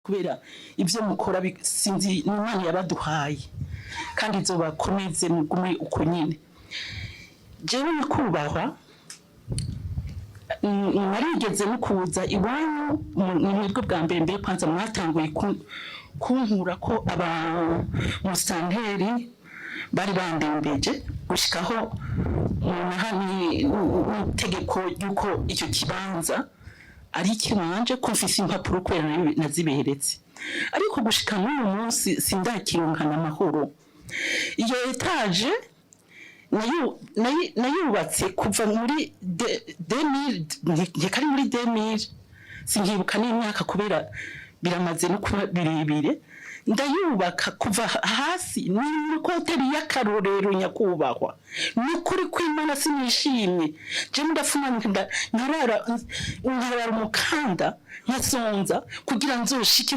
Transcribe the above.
Kubera ibyo mukora sinzi, ni Imana yabaduhaye, kandi izobakomeze, mugume uko nyine. Jewe nyakubahwa, narigeze no kuza iwanyu ni mwebwe bwa mbere mbere kwanza mwatanguye kunkura ko aba musanteri bari bandembeje gushikaho munaha n'itegeko ry'uko icyo kibanza ari ikiwanje, ko mfise impapuro kubera naziberetse, ariko gushika n'uyu munsi sindakironkana amahoro. Iyo étage nayubatse kuva muri 2000, nkeka ari muri 2000, sinkibuka n'imyaka kubera biramaze no kuba birebire. Ndayubaka kuva hasi, ni hoteli y'akarorero nyakubahwa. Ni ukuri kw'Imana sinishimye jewe, ndafuma nkarara umukanda, nkasonza kugira nzoshike.